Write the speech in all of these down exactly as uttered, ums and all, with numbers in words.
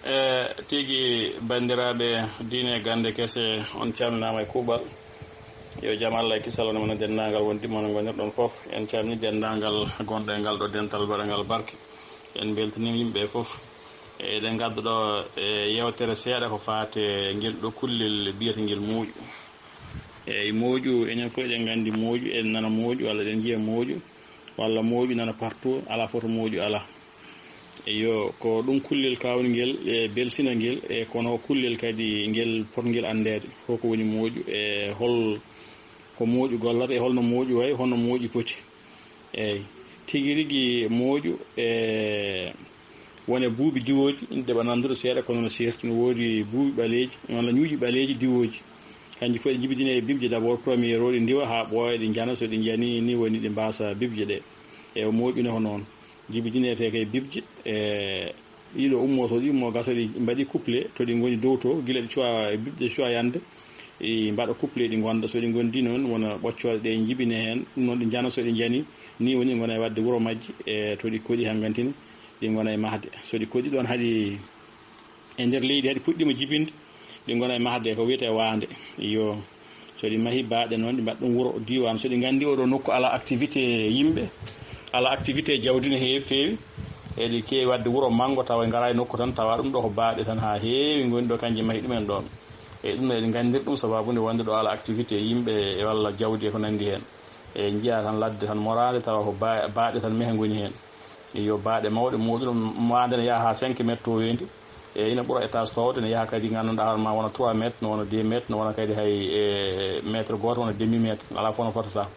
E tigi, banndiraaɓe diine e gannde kese, on calminaama e kuuɓal. Yo jam Allah e kisal won e mon e denndaangal wondiɓɓe mon e ngonirɗon fof. En calmini denndaangal gonɗo e ngal ɗo dental baɗangal barke. En mbeltaniima yimɓe ɓe fof. E eɗen ngadda ɗo e yewtere seeɗa ko faati e ngel ɗo kullel biyetengel mooƴu. Eyi, mooƴu, enen fof eɗen nganndi mooƴu, eɗen nana mooƴu, walla eɗen njiya mooƴu, walla mooƴu nana partout, alaa foto mooƴu alaa. Eyo, ko ɗum kullel kaawngel e belsinangel, e kono kullel kadi ngel potngel anndeede, ko ko woni mooƴu, e hol ko mooƴu gollata, e holno mooƴu wayi, hono mooƴu poti. Eyi, tigi rigi mooƴu, e won e buubi diwooji, ɗi ɗeɓa nanndude seeɗa, kono no seerti, no woodi buubi ɓaleeji, walla ñuuƴi ɓaleeji diwooji. Kanji fof ɗi njibidine e bibje d'abord, première o, ɗi ndiwa haa ɓooya, ɗi njana, so ɗi njani, ni woni ɗi mbaasa bibje ɗe. E o mooƴu ne ko noon. Jibidinetee kay bibje, e ɗiɗo ummoo, so ɗi ummoo, gaso ɗi mbaɗi couple, to ɗi ngoni dow to, gila ɗi cuwa, e bibje cuwa yande, ɗi mbaɗa couple, ɗi ngonda, so ɗi ngondi noon, wona ɓoccooɗe ɗe njibine heen, ɗum noon ɗi njana, so ɗi njani, ni woni ngona e waɗde wuro majji, e to ɗi koɗi hanngantini, ɗi ngona e mahde. So ɗi koɗi ɗoon haɗi e nder leydi, haɗi puɗɗiima jibinde, ɗi ngona e mahde ko wiyetee waande. Iyo, so ɗi mahi baaɗe noon, ɗi mbaɗa ɗum wuro, diiwaan. So ɗi nganndi oo ɗoo nokku alaa activité yimɓe, alaa activité jawdi no heewi, feewi, eɗi keewi waɗde wuro manngo, tawa ɓe ngaraa e nokku tan, tawa ɗum ɗoo ko baaɗe tan haa heewi ngoni ɗoo, kanji mahi ɗumen ɗoon. E ɗum eɗi nganndiri ɗum, sabaabu nde wonde ɗoo alaa activité yimɓe e walla jawdi e ko nanndi heen. E njiyaa tan ladde tan moraande, tawa ko ba-, baaɗe tan mehe ngoni heen. Iyo, baaɗe mawɗe, mooƴuɗo, waande ne yaha haa cinq mètres to weendi. E ina ɓura étage toowde, ne yaha kadi nganndanɗaa hoore maa wona trois mètres, no wona deux mètres, no wona kadi hay e mètre gooto, wona demi mètre, alaa fof no fotata.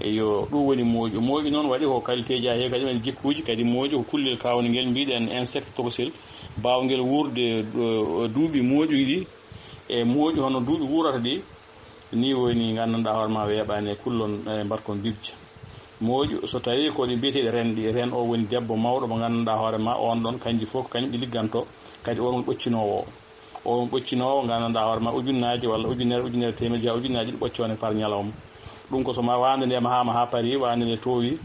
Eyo, ɗum woni mooƴu. Mooƴu noon waɗi ko qualité ji haa heewi, kadi men jikkuuji, kadi mooƴu ko kullel kaawni ngel mbiɗen insecte toxique, baawngel wuurde, eh, duuɓi mooƴu ɗi, e mooƴu hono duuɓi wuurata ɗi, ni woni nganndanɗaa hoore maa weeɓaani e kullon, e mbaɗkon bibje. Mooƴu, so tawii ko ɗi mbiyeteeɗi ren ɗi, ren o woni debbo mawɗo mo nganndanɗaa hoore maa, on ɗon, kanji fof ko kañum ɗi liggantoo, kadi on woni ɓoccinoowo o. On woni ɓoccinoowo, nganndanɗaa hoore maa, ujunnaaji walla ujunere, ujunere teemedde, haa ujunnaaji ɗiɗi ɓoccoone par ñalawma. Ɗum ko so ma waande nde mahaama haa parii, waande nde toowi,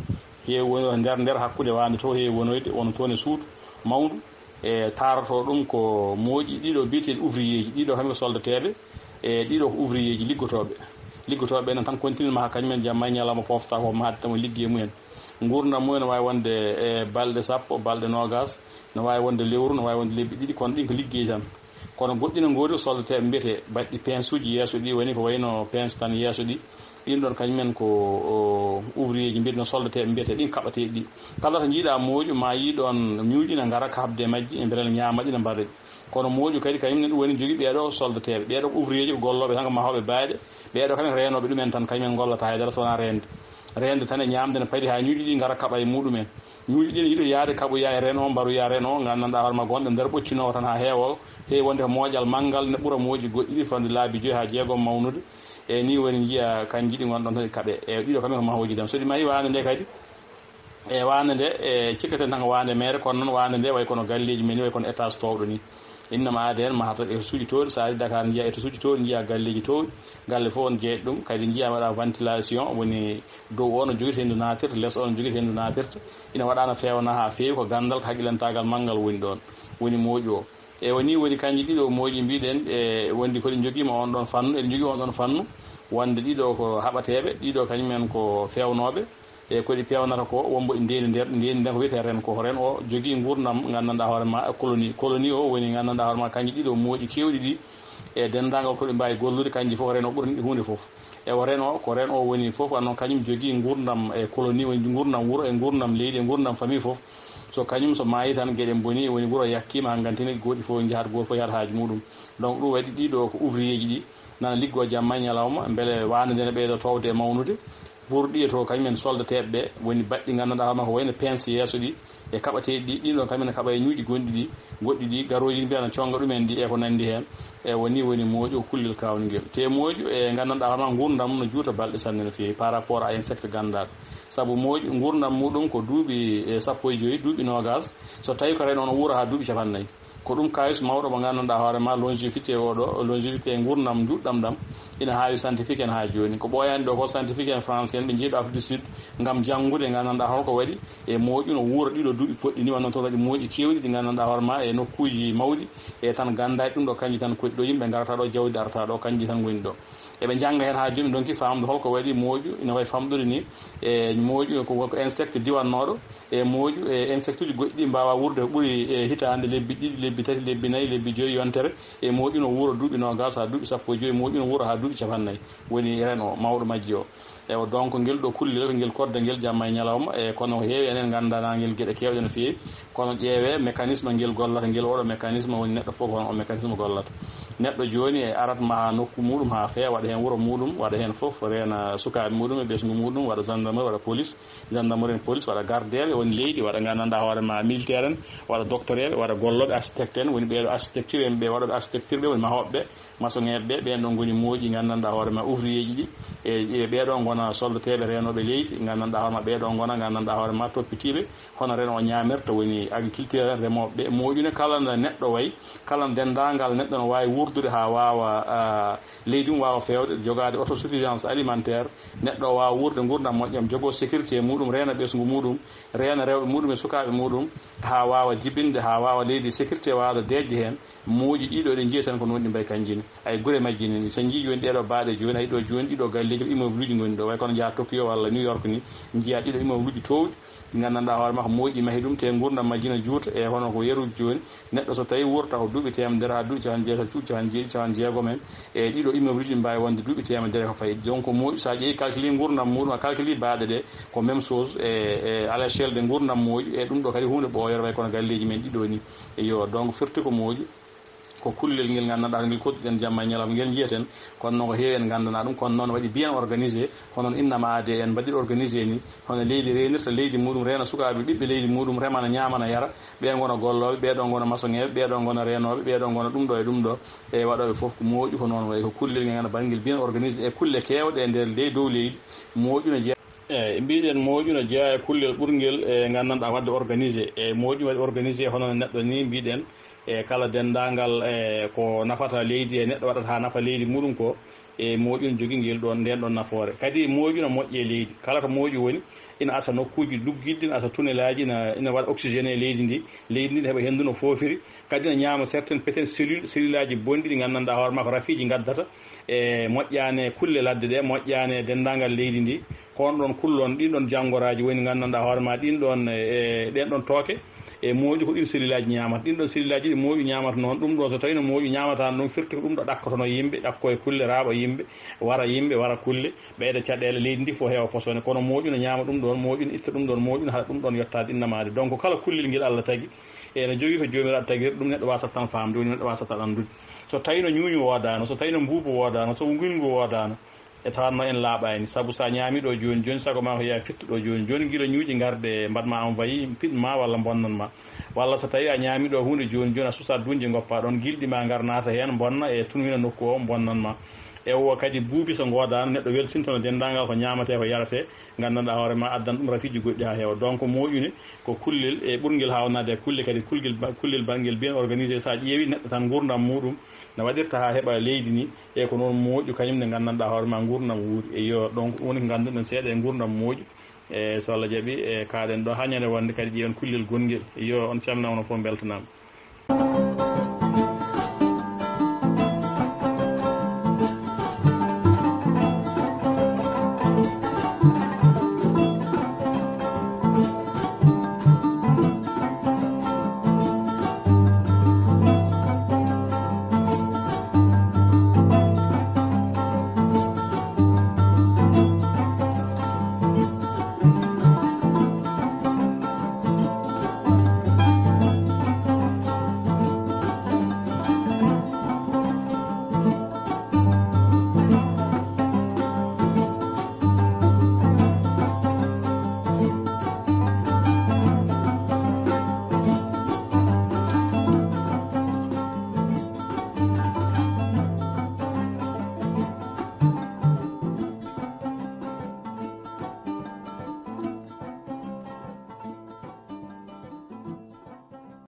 heewi woni nder, nder hakkunde waande to heewi wonoyde, won toon e suudu mawndu, e taarotoo ɗum ko mooƴi ɗiɗo biyeteeɗi ouvrier ji, ɗiɗo kamɓe ko soldateeɓe, e ɗiɗo ko ouvrier ji liggotooɓe. Liggotooɓe ɓe noon tan continue ma haa kañumen jamma e ñalawma pofta ko mahde tan o liggi e mumen. Nguurndam mumen no waawi wonde e balɗe sappo, balɗe noogaas, no waawi wonde lewru, no waawi wonde lebbi ɗiɗi, kono ɗin ko liggey tan. Kono goɗɗi no ngoodi ko soldateeɓe mbiyetee, baɗɗi pince uji yeeso ɗi woni ko wayno pince tan yeeso ɗi. Ɗin ɗon kañumen ko, o, ouvrier ji mbiyetee no soldateeɓe mbiyetee ɗin kaɓateeɗi ɗi. Kala to njiiɗaa mooƴu ma yii ɗon ñuuƴi ne ngara kaɓde e majji, e mbele ñaama ɗi ne mbaɗa ɗi. Kono mooƴu kadi kañum ne ɗum woni jogii ɓee ɗoo soldateeɓe, ɓee ɗoo ko ouvrier ji ko gollooɓe tan ko mahooɓe baayɗe, ɓee ɗoo kam ko reenooɓe ɗumen tan kañumen ngollata haydara so wonaa reende. Reende tan e ñaamde ne payti haa ñuuƴi ɗi ngara kaɓa e muɗumen. Ñuuƴi ɗin yiɗo yaade kaɓoya e reen o, mbaroya reen o, nganndanɗaa hoore maa gonɗo nder ɓoccinoowo tan haa heewa, heewi wonde ko mooƴal manngal ne ɓura mooƴi goɗɗi ɗi fewndo laabi joyi haa jeegom mawnude. E nii woni njiya kanji ɗi ngonɗon tan e kaɓe. E ɗiɗo kam ko mahooji tan. So ɗi mahi waande nde kadi, e waande nde, e cikkaten tan ko waande meere, kono noon waande nde way kono galleeji men ni, way kono étage toowɗo ni. Innama aade heen mahata étage uji toowɗi, so ari Dakar njiya étage uji toowɗi, njiya galleeji toowɗi, galle fof on jeeɗi ɗum, kadi njiya waɗa ventilation, woni dow o no jogita henndu naatirta, les o no jogita henndu naatirta, ina waɗa no feewna haa feewi, ko ganndal, ko haqqilantaagal manngal woni ɗoon, woni mooƴu o. E woni, woni kanji ɗiɗo mooƴi mbiɗen, e wondi ko ɗi njogiima on ɗon fannu, eɗi njogii on ɗon fannu, wonde ɗiɗo ko haɓateeɓe, ɗiɗo kañumen ko feewnooɓe, e ko ɗi peewnata ko, won mbo ɗi ndeeni nder, ɗi ndeeni nder ko wiyetee ren ko. Ren o jogii nguurndam, nganndanɗaa hoore ma, e colonie. Colonie o woni, nganndanɗaa hoore ma, kanji ɗiɗo mooƴi keewɗi ɗi, e denndaangal ko ɗi mbaawi gollude, kanji fof ren o ɓurani ɗi huunde fof. E o ren o, ko ren o woni fof, annon kañum jogii nguurndam e colonie, woni nguurndam wuro, e nguurndam leydi, e nguurndam famille fof. So kañum so maayi tan, geɗe mboni, woni wuro yakkiima, hanngantine, gooɗi fof njahat, gooto fof yahat haaju muɗum. Donc, ɗum waɗi ɗiɗo ko ouvrier ji ɗi, nana liggoo jamma e ñalawma, mbele waande nde ne ɓeyda toowde e mawnude. Pour ɗiye to kañum en soldateeɓe ɓe, woni baɗɗi nganndanɗaa hoore maa ko wayno pince yeeso ɗi, e kaɓateeɗi ɗi, ɗin ɗon kañum en kaɓa e ñuuƴi gonɗi ɗi, goɗɗi ɗi, garooji ɗi mbiya no connga ɗumen ɗi, e ko nanndi heen. E woni, woni mooƴu ko kullel kaawningel. Te mooƴu e nganndanɗaa hoore maa nguurndam no juuta balɗe sanne no feewi par rapport à insecte ganndaaɗo. Sabu mooƴu nguurndam muɗum ko duuɓi, e, sappo e joy, duuɓi noogaas. So tawi ko ren o no wuura haa duuɓi capannay. Ko ɗum kaalis mawɗo mo nganndanɗaa hoore maa, longévité oo ɗoo, longévité e ngurndan njuutɗam ɗam, ina haawi scientifique en haa jooni. Ko ɓooyaani ɗoo ko scientifique en français en ɓe njehi ɗo Afrique du Sud ngam janngude, nganndanɗaa hol ko waɗi e moƴƴu no wuura ɗiɗo duuɓi poɗɗi nii, wano toon waɗi moƴƴi keewɗi ɗi nganndanɗaa hoore maa e nokkuuji mawɗi, e tan ganndaaji ɗum ɗoo, kanji tan koɗi ɗoo yimɓe ngarata ɗoo, jawdi arata ɗoo, kanji tan ngoni ɗoo. Eɓe njannga heen haa jooni, ndonki faamde hol ko waɗi moƴƴu, ina wayi famɗude nii, e moƴƴu ko, ko insecte diwannooɗo, e moƴƴu, e insecte uji goɗɗi ɗi mbaawaa wuurde ko ɓuri, e hitaande, lebbi ɗiɗi, lebbi tati, lebbi nayi, lebbi joyi, yontere, e moƴƴu no wuura duuɓi noogaas haa duuɓi sappo e joyi, moƴƴu no wuura haa duuɓi cappanɗe nayi. Woni reen o, mawɗo majji o. Ewa, donc, ngel ɗoo kullel, ko ngel koddangel jamma e ñalawma, e kono ko heewi enen nganndanaa ngel geɗe keewɗe no feewi, kono ƴeewee mécanisme ngel gollata, ngel oo ɗoo mécanisme woni neɗɗo fof ko hono o mécanisme gollata. Neɗɗo jooni e arat ma haa nokku muuɗum haa feewa, waɗa heen wuro muuɗum, waɗa heen fof, reena sukaaɓe muuɗum e ɓesngu muuɗum, waɗa gendarmerie, waɗa police, gendarmerie en, police, waɗa gardeeɓe woni leydi, waɗa nganndanɗaa hoore maa militaire en, waɗa docteur eɓe, waɗa gollooɓe, architecte en, woni ɓee ɗoo architecture en, ɓe waɗooɓe architecture ɓe woni mahooɓe ɓe, maçon eɓe ɓe, ɓeen ɗoo ngoni moƴƴi nganndanɗaa hoore maa ouvrier ji ɗi, e, e ɓee ɗoo ngona soldateeɓe reenooɓe leydi, nganndanɗaa hoore maa ɓee ɗoo ngona nganndanɗaa hoore maa toppitiiɓe, hono reen o ñaamirta, woni agriculteur en, remooɓe ɓe, moƴƴu ne kala nde neɗɗo wayi, kala nde denndaangal neɗɗo no waawi wuurdude haa waawa, ah, leydi mum waawa feewde, jogaade autosuffisance alimentaire, neɗɗo o waawa wuurde nguurndam moƴƴam, jogoo sécurité muuɗum, reena ɓesngu muuɗum, reena rewɓe muuɗum e sukaaɓe muuɗum, haa waawa jibinde, haa waawa leydi sécurité waawa deeƴde heen. Moƴƴi ɗiɗo ɗi njiyeten ko noon ɗi mbayi kanji ne. Ay gure majji ne, so njii jooni ɗee ɗoo baaɗe jooni, ay ɗoo jooni ɗiɗo galleeji, immeuble uji ngoni ɗoo, way kono njaha Tokyo walla New York ni, njiya ɗiɗo immeuble uji toowɗi, ɗi nganndanɗaa hoore maa ko moƴƴi mahi ɗum, te nguurndam majji no juuta, e hono ko yeru jooni, neɗɗo so tawi wuurta ko duuɓi teemedere haa duuɓi capanɗe jeetati, capanɗe jeeɗiɗi, capanɗe jeegom en, e ɗiɗo immeuble uji mbaawi wonde duuɓi teemedere ko fayi. Donc, ko moƴƴi, so a ƴeewi calcule nguurndam muuɗum, a calcule baaɗe ɗe, ko même chose, e, e, à l'échelle de nguurndam moƴƴi, e ɗum ɗoo kadi huunde ɓooyere, way kono galleeji men ɗiɗo ni. Eyyo, donc, firti ko moƴƴi. Ko kullel ngel nganndanɗaa, ngel kodduɗen jamma e ñalawma, ngel njiyeten, kono noon ko heewi en nganndanaa ɗum, kono noon waɗi bien organisé, hono no innama aade en mbaɗiri organisé ni, hono leydi reenirta leydi muuɗum, reena sukaaɓe ɓiɓɓe leydi muuɗum, remana, ñaamana, yara, ɓee ngona gollooɓe, ɓee ɗoo ngona masoŋeeɓe, ɓee ɗoo ngona reenooɓe, ɓee ɗoo ngona ɗum ɗoo e ɗum ɗoo, e waɗooɓe fof ko moƴƴi, ko noon wayi, ko kullel ngel nganndanɗaa bannge ngel bien organisé e kulle keewɗe e nder ley dow leydi, moƴƴu no jeyaa. Eey, mbiɗen moƴƴu no jeyaa e kullel ɓurngel e nganndanɗaa waɗde organisé, e moƴƴu waɗi organisé hono no neɗɗo ni mbiɗen, e kala denndaangal, e ko nafata leydi, e neɗɗo waɗata haa nafa leydi muuɗum ko, e moƴƴu no jogii ngel ɗoon, ndeen ɗoon nafoore. Kadi moƴƴu no moƴƴi e leydi. Kala to moƴƴu woni, ina asa nokkuuji luggiɗi, ina asa tunelaaji, ina, ina waɗa oxygène e leydi ndi. Leydi ndi ina heɓa henndu no foofiri. Kadi ina ñaama certaines peut-être cellules, cellulaaji bonɗi ɗi nganndanɗaa hoore maa ko rafiiji ngaddata. E moƴƴaani e kulle ladde ɗe, moƴƴaani e denndaangal leydi ndi. Ko on ɗon kullon ɗin ɗon janngoraaji woni nganndanɗaa hoore maa ɗin ɗon, e, e ɗen ɗon tooke, e moƴƴu ko ɗin selilaaji ñaamata. Ɗin ɗon selilaaji ɗi moƴƴu ñaamata noon, ɗum ɗoo so tawii no moƴƴu ñaamataa ɗum, firti ko ɗum ɗo ɗakkotono yimɓe, ɗakko e kulle, raaɓa yimɓe, wara yimɓe, wara kulle, ɓeyda caɗeele, leydi ndi fof heewa posone. Kono moƴƴu no ñaama ɗum ɗon, moƴƴu no itta ɗum ɗon, moƴƴu no haɗa ɗum ɗon yottaade innamaade. Donc kala kullel ngel Allah tagi, e no jogii ko Joomiraaɗo tagiri, ɗum neɗɗo waasata tan faamde, woni neɗɗo waasata anndude. So tawii no ñuuñu woodaano, so tawii no mbuubu woodaano, so nguyngu woodaano, e tawanno en laaɓaani, sabu so a ñaamii ɗoo jooni jooni, sago maa ko yaa fittu ɗoo jooni jooni, gila ñuuƴi ngarde mbaɗ maa envahi, piɗ maa walla mbonnan maa. Walla so tawii a ñaamii ɗoo huunde jooni jooni, a susaa duunje ngoppaa ɗoon, gilɗi maa ngar naata heen, mbonna e tunwina nokku oo, mbonnan maa. E oo kadi buubi so ngoodaano, neɗɗo welsintono denndaangal ko ñaamatee ko yaretee, nganndanɗaa hoore maa addan ɗum rafiiji goɗɗi haa heewa. Donc moƴƴu ne ko kullel e ɓurngel haawnaade e kulle kadi, kulgel ba-, kullel baɗngel bien organisé, so a ƴeewii neɗɗo tan nguurndam muuɗum no waɗirta haa heɓa leydi nii, e ko noon moƴƴu kañum nde nganndanɗaa hoore maa nguurndam wuuri. Eyyo, donc ɗum woni ko ngannduɗen seeɗa e nguurndam moƴƴu. E so Allah jaɓii, e kaaɗen ɗoo haa ñande wonde kadi ƴeewen kullel gonngel. Eyyo, on calminaama, onon fof mbeltanaama.